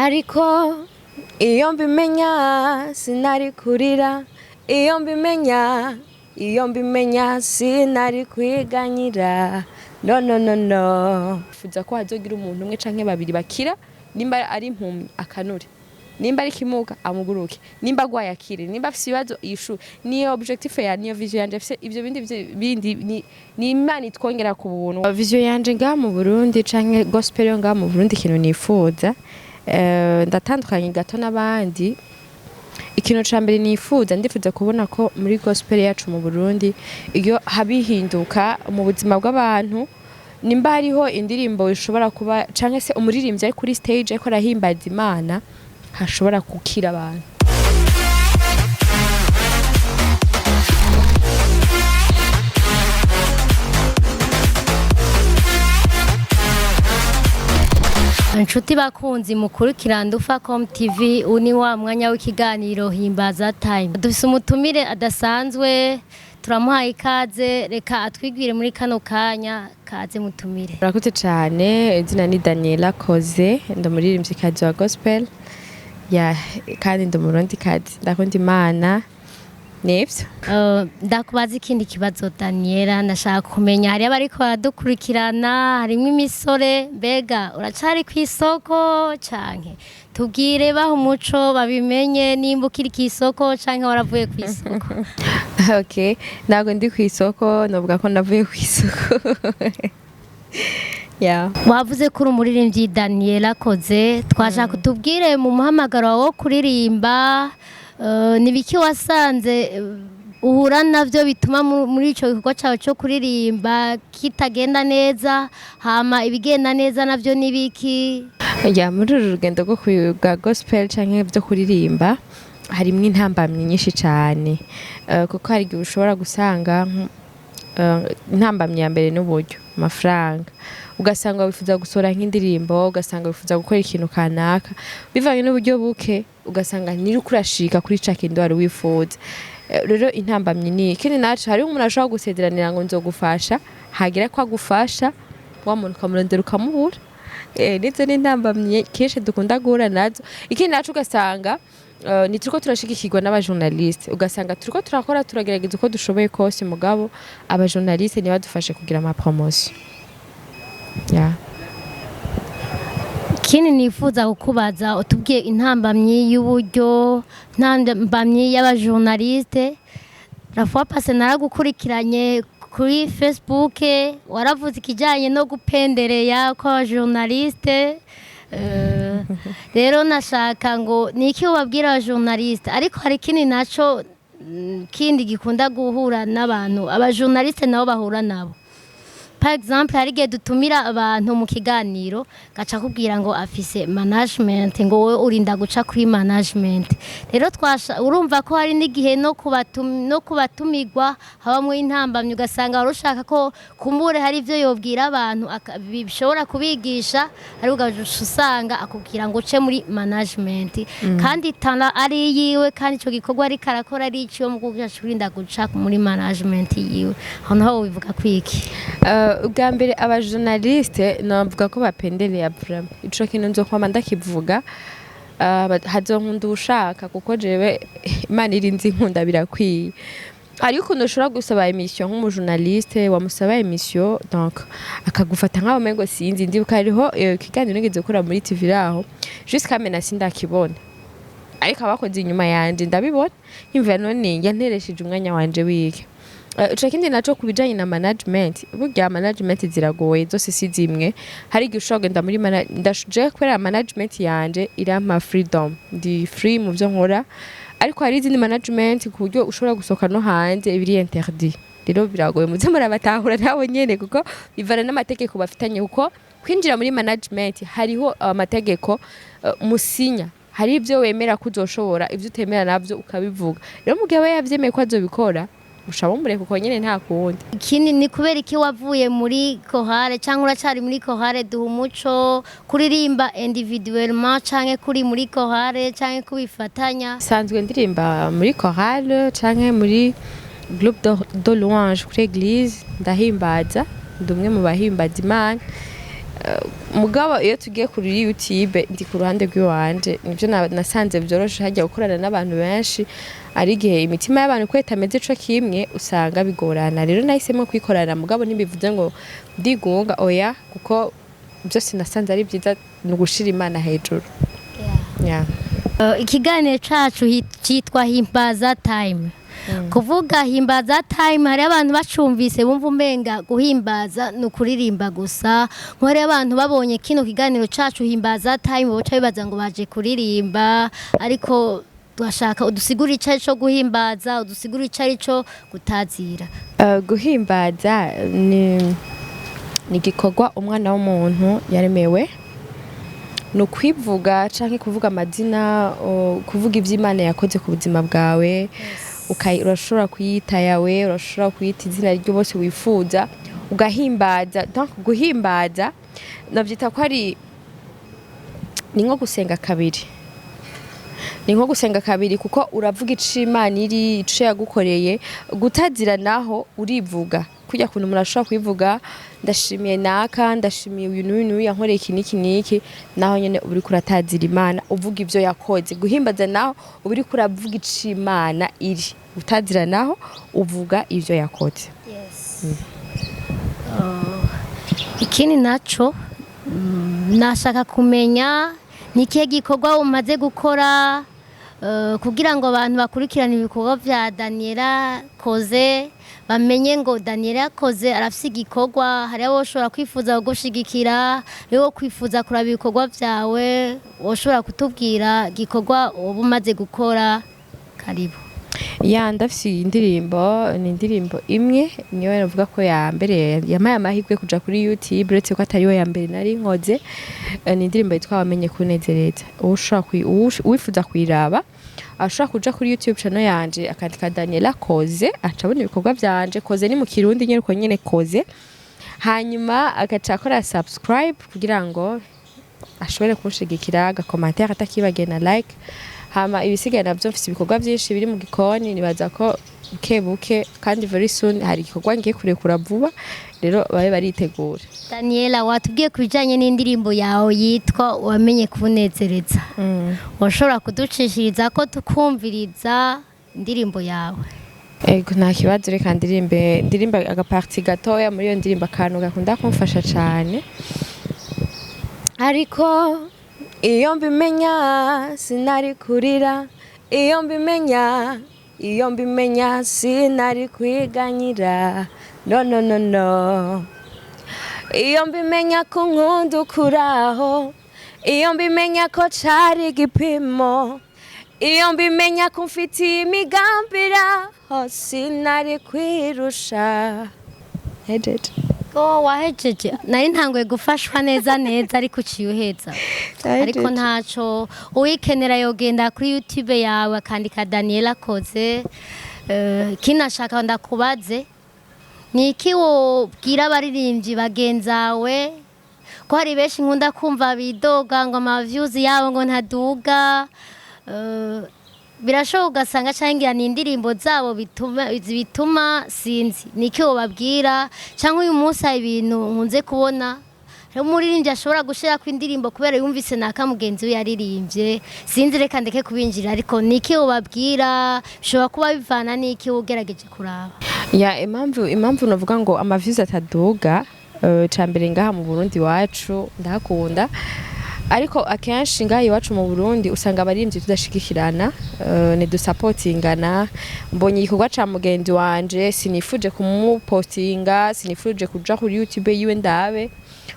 Ariko iyo mbimenya sinari kurira, iyo mbimenya, iyo mbimenya sinari kwiganyira. No, no, no, no. Fuza ko hazogira umuntu umwe canke babiri bakira, nimba ari impumyi akanure, nimba ari kimuga amuguruke, nimba agwaye akire, nimba afise ibibazo yishure. Niyo objectif ya, niyo vision yanje afise. Ivyo bindi bindi ni Imana itwongera ku buntu. Vision yanje ngaha mu Burundi canke gospel yo ngaha mu Burundi, ikintu nifuza, ndatandukanye gato n'abandi. Ikintu ca mbere nifuza, ndifuza kubona ko muri gospel yacu mu Burundi iyo habihinduka mu buzima bw'abantu. Nimba hariho indirimbo ishobora kuba canke se umuririmbyi ari kuri stage ariko arahimbaza Imana, hashobora gukira abantu. Inshuti bakunzi mukurikira Ndufacom TV, uyu ni wa mwanya w'ikiganiro Himbaza Time. Dufise umutumire adasanzwe, turamuhaye ikaze, reka atwigwire muri kano kanya. Kaze mutumire. Murakoze cane. Izina ni Daniela Koze, ndi umuririmvyikazi wa gospel ya, kandi ndi umurundikazi, ndakunda Imana, nivyo. Ndakubaza ikindi kibazo Daniela, ndashaka kumenya, hariyo abariko baradukurikirana harimwo imisore, mbega uracari kw'isoko canke? Tubwire, baha umuco babimenye nimba ukiri kw'isoko canke waravuye kw'isoko. Okay, ntabwo ndi kw'isoko, novuga ko navuye kw'isoko, yeah. Wavuze ko uri umuririmbyi Daniela Koze, twashaka utubwire mu muhamagaro wawe wo kuririmba, ni biki wasanze uhura navyo bituma muri ico gikorwa cawe co kuririmba kitagenda neza, hama ibigenda neza navyo ni biki? Ya, muri uru rugendo rwo bwa gospel canke byo kuririmba harimwo intambamyi nyinshi cane, kuko hari igihe ushobora gusanga intambamyi ya mbere n'uburyo, amafaranga. Ugasanga wifuza gusohora nk'indirimbo, ugasanga wifuza gukora ikintu kanaka, bivanye n'uburyo buke ugasanga ntiriko urashika kuri ca kintu wari wifuza. Rero intambamyi ni ikindi naco, hariho umuntu ashobora gusezeranira ngo nzogufasha, hagira ko agufasha, wa muntu ukamurondera ukamubura. Nizo ni intambamyi kenshi dukunda guhura nazo. Ikindi naco, ugasanga ntituriko turashigikirwa n'abajournaliste. Ugasanga turiko turakora, turagerageza uko dushoboye kose, mugabo abajournaliste ntibadufashe kugira ama promotion, yeah. Ikindi nifuza kukubaza, utubwiye intambamyi y'uburyo, intambamyi y'abajournaliste. La fois passée naragukurikiranye kuri Facebook, waravuze ikijyanye no gupendereya kw'abajournaliste. Rero nashaka ngo ni iki ubabwira abajournaliste? Ariko hari ikindi naco, kindi gikunda guhura n'abantu, abajournaliste nabo bahura nabo. Par exemple, hari igihe dutumira abantu mu kiganiro, gaca akubwira ngo afise management, ngo wowe urinda guca kuri management. Rero twasha urumva ko hari n'igihe no kubatumirwa habamwo intambamyi, ugasanga wari ushaka ko kumbure hari ivyo yobwira abantu bishobora kubigisha, ariko ugaca usanga akubwira ngo uce muri management, kandi tana ari yiwe, kandi ico gikorwa ariko arakora ari iciwe, mu kugaca urinda guca muri management yiwe. Aho naho wivuga kwiki? Ubwa mbere, abajournaliste navuga ko bapendelea vraiment. Ico kintu nzokwama ndakivuga. Hazonkunda ushaka, kuko jewe Imana irinzi inkunda birakwiye. Hariho ukuntu ushobora gusaba émission nk'umujournaliste, wamusaba émission, donc akagufata nk'aho umengo sinzi. Ndibuka hariho ikiganiro nigeze gukora muri TV raho, jusqu'à maintenant sindakibona, ariko abakoze inyuma yanje ndabibona, nkimvira none yanteresheje umwanya wanje wike. Ico kindi naco, ku bijanye na management, burya management ziragoye, zose si zimwe. Hari igihe ushobora kugenda muri ndashuje kubera management yanje irampa freedom, ndi free mu vyo nkora, ariko hari izindi management ku buryo ushobora gusohoka no hanze ibiri interdit. Rero biragoye, muze murabatahura nabo nyene, kuko bivana n'amategeko bafitanye, kuko kwinjira muri management hariho amategeko musinya, hari ibyo wemera ko uzoshobora, ibyo utemera navyo ukabivuga. Rero mu gihe aba yavyemeye ko azobikora, usha mumureka uko nyene, nta kundi. Ikindi ni kubera iki wavuye muri chorale, cyangwa uracari muri chorale? Duha umuco, kuririmba individuellement canke kuri muri chorale, canke kubifatanya? Sanzwe ndirimba muri chorale canke muri groupe de louange kuri église, ndahimbaza, ndi umwe mu bahimbaza Imana. Mugabo iyo tugiye kuri YouTube, ndi ku ruhande rw'iwanje, nivyo nasanze vyoroshe. Hajya gukorana n'abantu benshi, ari igihe imitima y'abantu ko itameze co kimwe, usanga bigorana. Rero nahisemo kwikorana, mugabo ntibivuze ngo ndigunga, oya, kuko byose nasanze ari byiza, ni ugushira Imana hejuru, yeah. Ikiganiro cacu citwa Himbaza Time. Kuvuga Himbaza Time, hari abantu bacumvise bumva umenga guhimbaza ni ukuririmba gusa. Nk'hariho abantu babonye kino kiganiro cacu Himbaza Time boca bibaza ngo baje kuririmba, ariko turashaka udusigure ico ari co guhimbaza, udusigure ico ari co gutazira. Guhimbaza ni igikorwa umwana w'umuntu yaremewe, ni ukwivuga canke kuvuga amazina, kuvuga ivyo Imana yakoze ku buzima bwawe. Urashobora kuyita yawe, urashobora kuyita izina ryo bose wifuza, ugahimbaza. Donc guhimbaza navyita ko ari ni nko gusenga kabiri, ni nko gusenga kabiri, kuko uravuga ico Imana iri, ico yagukoreye. Gutazira naho urivuga kurya kuntu umuntu ashobora kwivuga: ndashimiye naka, ndashimiye uyu n'uyu n'uyu yankoreye iki n'iki n'iki. Naho nyene uba uriko uratazira Imana, uvuga ivyo yakoze. Guhimbaza naho uba uriko uravuga ico Imana iri, gutazira naho uvuga ivyo yakoze. Ikindi naco nashaka kumenya ni ikihe gikorwa umaze gukora, kugira ngo abantu bakurikirane ibikorwa vya Daniela Koze bamenye ngo Daniela Koze arafise igikorwa. Hari abo ushobora kwifuza kugushigikira, hariho kwifuza kuraba ibikorwa vyawe. Woshobora kutubwira igikorwa uba umaze gukora? Karibu. Ya, ndafise indirimbo, ni indirimbo imwe, niyo navuga ko ya mbere yampaye amahirwe kuja kuri YouTube, uretse ko atariyo ya mbere nari nkoze. Ni indirimbo yitwa Wamenye Kunezereza. Ushobora uwifuza kuyiraba ashobora kuja kuri YouTube channel yanje, akandika Daniela Koze, aca abona ibikorwa vyanje. Koze ni mu Kirundi nyene, uko nyene Koze, hanyuma agaca akora subscribe kugira ngo ashobore kunshigikira, aga commentaire atakibagiye na like. Hama ibisigaye navyo, mfise ibikorwa vyinshi biri mu gikoni, nibaza ko buke buke kandi very soon hari igikorwa ngiye kurekura vuba, rero babe baritegura. Daniela, watubwiye ku bijyanye n'indirimbo yawe yitwa Wamenye Kunezereza. Washobora kuducishiriza ko tukumviriza indirimbo yawe? Ego, nta kibazo, reka ndirimbe, ndirimbe aga partie gatoya muri iyo ndirimbo, akantu gakunda kumfasha cane. Ariko iyo mbimenya sinari kurira, iyo mbimenya, iyo mbimenya sinari kwiganyira, no no no no. Iyo mbimenya ko nkunda ukuraho, iyo mbimenya ko cari igipimo, iyo mbimenya ko mfitiye imigambiraho, sinari kwirusha. Hejeje. Ko wahejeje? Nari ntanguye gufashwa neza neza, ariko uciye uheza. Ariko ntaco, uwikenera yogenda kuri YouTube yawe akandika Daniela Koze. Kinashaka ndakubaze, ni iki wobwira abaririmbyi bagenzawe, ko hari benshi nkunda kumva bidoga ngo ama views yabo ngo ntaduga? Birashoboka ugasanga cyangwa ni indirimbo zabo bituma, sinzi. Ni iki wobabwira? Cyangwa uyu munsi hari ibintu nkunze kubona, hariho umuririmbyi ashobora gushirako indirimbo kubera yumvise naka mugenzi we yaririmbye. Sinzi, reka ndeke kubinjira, ariko ni iki wobabwira? Bishobora kuba bivana n'iki ugerageje kuraba? Ya, impamvu novuga ngo ama views ataduga, ca mbere ngaha mu Burundi iwacu ndahakunda, ariko akenshi ngaha iwacu mu Burundi usanga abaririmbyi tudashigikirana, ntidusapotingana. Mbonye igikorwa ca mugenzi wanje, sinifuje kumupostinga, sinifuje kuja kuri YouTube yiwe ndabe,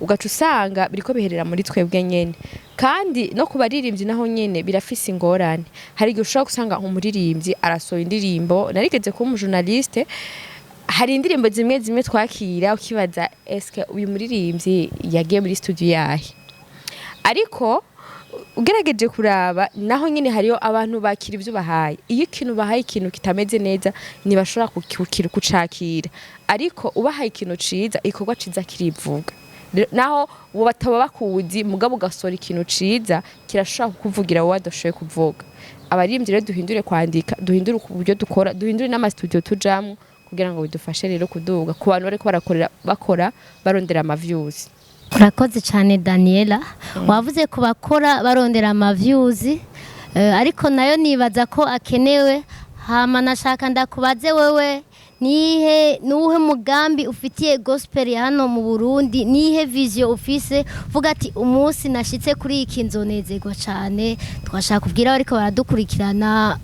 ugaca usanga biriko biherera muri twebwe nyene. Kandi no ku baririmbyi naho nyene birafise ingorane. Hari igihe ushobora gusanga umuririmbyi arasohoye indirimbo. Narigeze kuba umu journaliste, hari indirimbo zimwe zimwe twakira ukibaza: eske uyu muririmbyi yagiye muri studio yahe? Ariko ugerageje kuraba, naho nyine hariyo abantu bakira ibyo bahaye. Iyo ikintu bahaye, ikintu kitameze neza, ntibashobora kucakira, ariko ubahaye ikintu ciza, igikorwa ciza kirivuga. Rero, naho uwo bataba bakuzi, mugabo ugasohora ikintu ciza, kirashobora kukuvugira wowe adashoboye kuvuga. Abaririmbyi rero duhindure kwandika, duhindure uburyo dukora, duhindure n'ama studio tujamwo, kugira ngo bidufashe rero kuduga ku bantu bariko barakorera, bakora barondera ama views. Urakoze cyane, Daniela. Wavuze ku bakora barondera ama views, ariko nayo nibaza ko akenewe. Hama nashaka ndakubaze wewe, nihe nuwuhe mugambi ufitiye gospel ya hano mu Burundi? Nihe vision ufise, uvuga ati umunsi nashitse kuri iki nzonezerwa cyane? Twashaka kubwira ariko baradukurikirana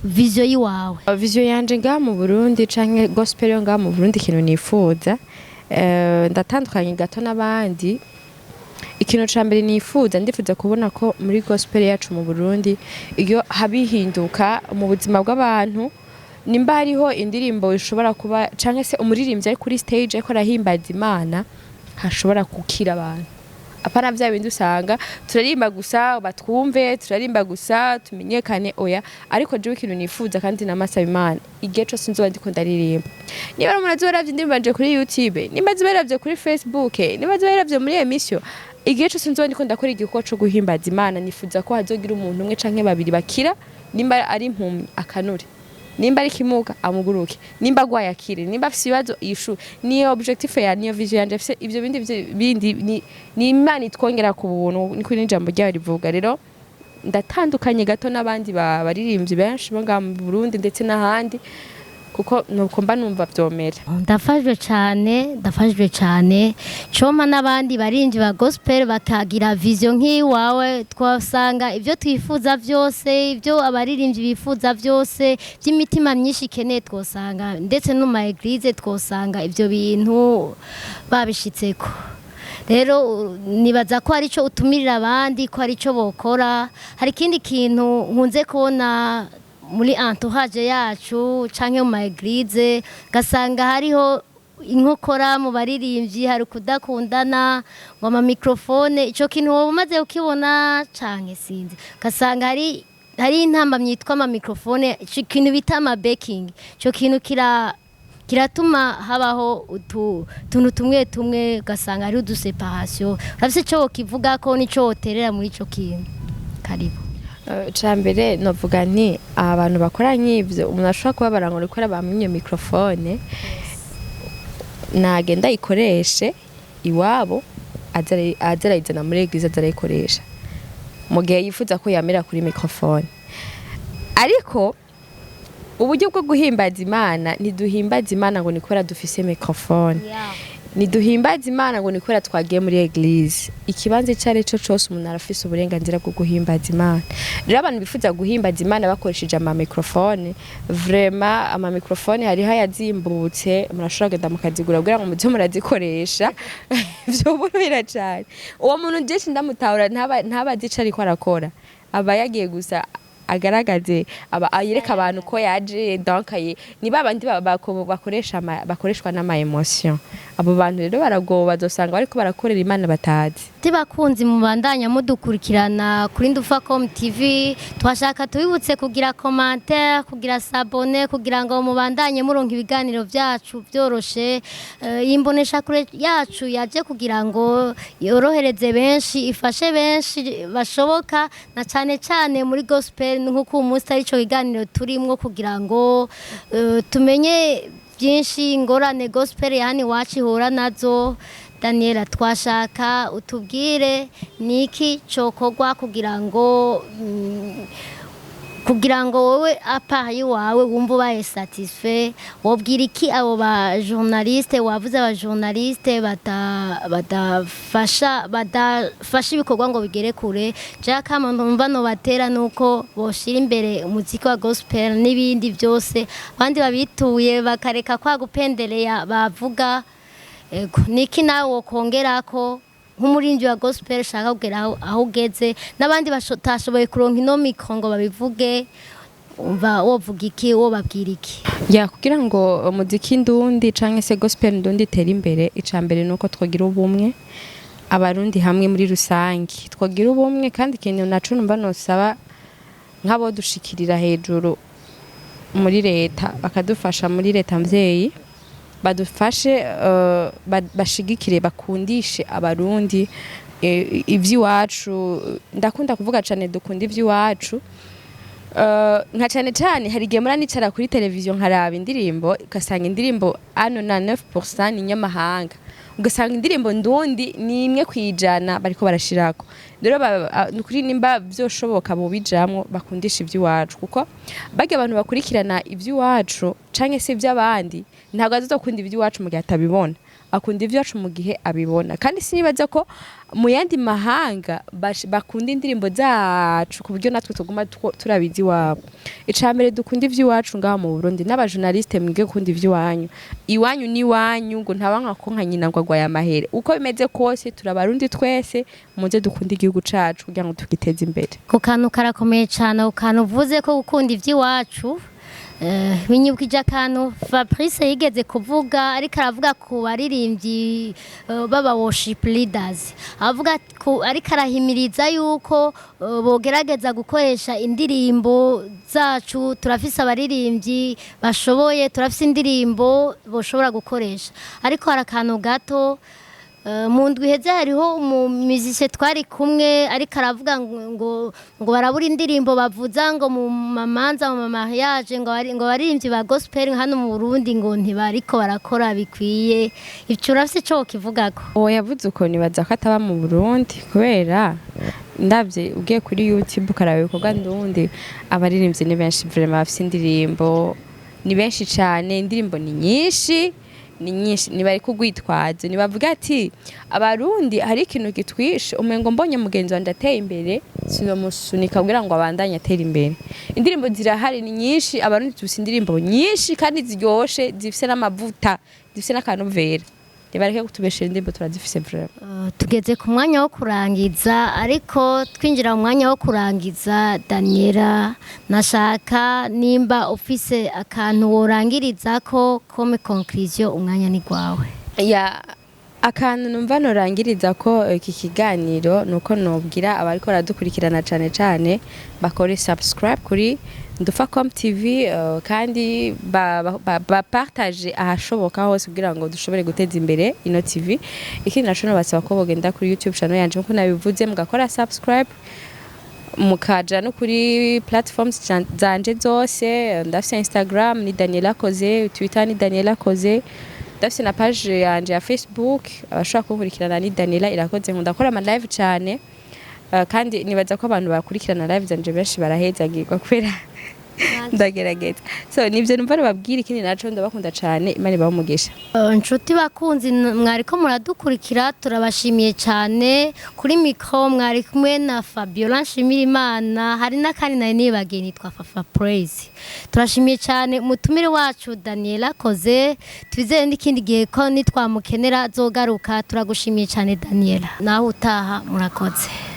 vision yiwawe. Vision yanje ngaha mu Burundi canke gospel yo ngaha mu Burundi, ikintu nifuza, ndatandukanye gato n'abandi. Ikintu ca mbere nifuza, ndifuza kubona ko muri gospel yacu mu Burundi iyo habihinduka mu buzima bw'abantu. Nimba hariho indirimbo ishobora kuba canke se umuririmbyi ari kuri stage ariko arahimbaza Imana, hashobora gukira abantu, apana vya bindi usanga turarimba gusa batwumve, turarimba gusa tumenyekane. Oya. Ariko jewe ikintu nifuza kandi namasaba Imana, igihe cose nzoba ndiko ndaririmba, niba ari umuntu azoba yaravye indirimbo yanje kuri YouTube, nimba azoba yaravye kuri Facebook, nimba azoba yaravye muri émission, igihe cose nzoba ndiko ndakora igikorwa co guhimbaza Imana, nifuza ko hazogira umuntu umwe canke babiri bakira. Nimba ari impumyi akanure, nimba ari kimuga amuguruke, nimba agwaye akire, nimba afise ibibazo yishure. Niyo objectif ya, niyo vision yanje afise. Ivyo bindi bindi ni Imana itwongera ku buntu, niko n'ijambo ryayo rivuga. Rero ndatandukanye gato n'abandi baririmbyi benshi bo ngaha mu Burundi ndetse n'ahandi, kuko nuko mba numva vyomera. Ndafashwe cyane, ndafashwe cyane. Coma n'abandi barinji ba gospel bakagira vision nk'iwawe, twasanga ibyo twifuza byose, ibyo abaririmbyi bifuza byose, by'imitima myinshi ikeneye, twosanga ndetse no mu ma église twosanga ibyo bintu babishitseko. Rero nibaza ko ari cyo utumirira abandi, ko ari cyo bokora. Hari ikindi kintu nkunze kubona muri entourage yacu canke mu ma église, gasanga hariho inkokora mu baririmbyi, hari kudakundana ngo ama microphone. Ico kintu wowe umaze kukibona canke sinzi? Gasanga hari intambamyi yitwa ama microphone, ico kintu bita ama backing. Ico kintu kiratuma habaho utuntu tumwe tumwe, ugasanga hariho udu séparation. Urafise ico wokivuga ko nico woterera muri ico kintu? Karibu. Ca mbere novuga nti abantu bakora nk'ivyo, umuntu ashobora kuba barangura gukora bamwimye microphone, nagenda ayikoreshe iwabo, aze arayizana muri église, aze arayikoresha mu gihe yifuza ko yamera kuri microphone. Ariko uburyo bwo guhimbaza Imana, ntiduhimbaza Imana ngo ni kubera dufise microphone, ntiduhimbaza Imana ngo ni kubera twagiye muri église. Ikibanza icyo ari cyo cyose umuntu arafise uburenganzira bwo guhimbaza Imana. Rero abantu bifuza guhimbaza Imana bakoresheje ama microphone, vraiment ama microphone hariho ayazimbutse, murashobora kugenda mukazigura kugira ngo muze murazikoresha, vyoborohera cyane. Uwo muntu jeshi ndamutahura, ntaba azi ico ariko arakora, aba yagiye gusa agaragaze, aba yereka abantu ko yaje. Donc ni babandi bakoreshwa n'ama émotion. Abo bantu rero baragoba, bazosanga bariko barakorera Imana batazi. Bakunzi mubandanya mudukurikirana kuri Ndufacom TV, twashaka tubibutse kugira commentaire, kugira s'abonner, kugira ngo mubandanye muronka ibiganiro byacu byoroshe. Iyi mboneshakure yacu yaje kugira ngo yorohereze benshi, ifashe benshi bashoboka, na cyane cyane muri gospel, nk'uko uyu munsi ari cyo kiganiro turimwo, kugira ngo tumenye byinshi ingorane gospel ya hano iwacu ihura nazo. Daniela, twashaka utubwire niki cokorwa kugira ngo wowe apa iwawe wumve ubaye satisfait. Wobwira iki abo ba journaliste? Wavuze aba journaliste badafasha ibikorwa ngo bigere kure. Jack numva no batera nuko boshira imbere umuziki wa gospel n'ibindi byose, abandi babituye bakareka kwa gupendereya bavuga. Ego, niki nawe wokongerako nk'umurinzi wa gospel ushaka kugera aho ugeze, n'abandi batashoboye kuronka ino micro ngo babivuge? Umva wovuga iki, wobabwira iki? Ya, kugira ngo umuziki ndundi canke se gospel ndundi itere imbere, ica mbere nuko twogira ubumwe, Abarundi hamwe muri rusange twogira ubumwe. Kandi ikintu naco numva nosaba nk'abo dushikirira hejuru muri leta, bakadufasha muri leta mvyeyi, badufashe, bashigikire, bakundishe Abarundi ivy'iwacu. Ndakunda kuvuga cane dukunda ivy'iwacu. Nka cane cane hari igihe mura nicara kuri televiziyo nkaraba indirimbo, ugasanga indirimbo ano na 9% ni nyamahanga, ugasanga indirimbo ndundi ni 1% bariko barashirako. Rero nukuri nimba vyoshoboka bobijamwo, bakundisha ivy'iwacu, kuko barya abantu bakurikirana ivy'iwacu canke se ivy'abandi ntabwo azokunda ivy'iwacu mu gihe atabibona. Akunda ivy'iwacu mu gihe abibona. Kandi sinibaza ko mu yandi mahanga bakunda indirimbo zacu ku buryo natwe tuguma turabizi iwabo. Ica mbere, dukunda ivy'iwacu ngaha mu Burundi. N'abajournaliste, mwige gukunda ivy'iwanyu. Iwanyu n'iwanyu, ngo ntawanka ko nka nyina ngo agwaye amahere. Uko bimeze kose turabarundi twese, muze dukunde igihugu cacu kugira ngo tugiteze imbere. Ku kantu karakomeye cyane, ku kantu uvuze ko gukunda iby'iwacu, binyibukije akantu Fabrice yigeze kuvuga, ariko aravuga ku baririmbyi baba worship leaders, avuga ariko arahimiriza yuko bogerageza gukoresha indirimbo zacu. Turafise abaririmbyi bashoboye, turafise indirimbo boshobora gukoresha. Ariko hari akantu gato. Mu ndwi iheze hariho umumizise twari kumwe, ariko aravuga ngo barabura indirimbo bavuza ngo mu mamanza, mu mamariage, ngo abaririmbyi ba gospel hano mu Burundi ngo ntibariko barakora bikwiye. Ivyo urafise ico wokivugako? Uwo yavuze uko nibaza ko ataba mu Burundi, kubera ndavye ugiye kuri YouTube ukaraba ibikorwa ndundi, abaririmbyi ni benshi vraiment, bafise indirimbo ni benshi cane, indirimbo ni nyinshi, ni nyinshi. Ntibari kugwitwaza, ntibavuga ati abarundi hari ikintu gitwishe, umengo mbonye mugenzi wanje ateye imbere sinomusunika kugira ngo abandanye atera imbere. Indirimbo zirahari, ni nyinshi. Abarundi dufise indirimbo nyinshi kandi ziryoshe, zifise n'amavuta, zifise n'akanovera. Ntibareke kutubeshera, indirimbo turazifise vraiment. Tugeze ku mwanya wo kurangiza, ariko twinjira mu mwanya wo kurangiza, Daniela, nashaka nimba ufise akantu worangiriza ko comme conclusion, umwanya ni gwawe. Ya, akantu numva norangiriza ko iki kiganiro nuko nobwira abariko baradukurikirana, cane cane bakore subscribe kuri Ndufacom TV, kandi ba partage ahashoboka hose kugira ngo dushobore guteza imbere ino TV. Ikindi naco, nobasaba ko bogenda kuri YouTube channel yanje nkuko nabivuze, mugakora subscribe, mukaja no kuri platforms zanje zose. Ndafise Instagram ni Daniela Koze, Twitter ni Daniela Koze, ndafise na page yanje ya Facebook, abashobora kunkurikirana ni Daniela Irakoze. Nkunda gukora ama live cane. Kandi nibaza ko abantu bakurikirana live zanje benshi barahezagirwa kubera ndagerageza. So nivyo numva nababwira. Ikindi naco, ndabakunda cane, Imana ibahe umugisha. Nshuti bakunzi mwariko muradukurikira, turabashimiye cyane. Kuri micro mwari kumwe na Fabiola Nshimirimana, hari n'akandi nari nibagiye, nitwa Fafa Praise. Turashimiye cyane umutumire wacu Daniela Koze, twizere n'ikindi gihe ko nitwamukenera azogaruka. Turagushimiye cyane Daniela, nawe utaha. Murakoze.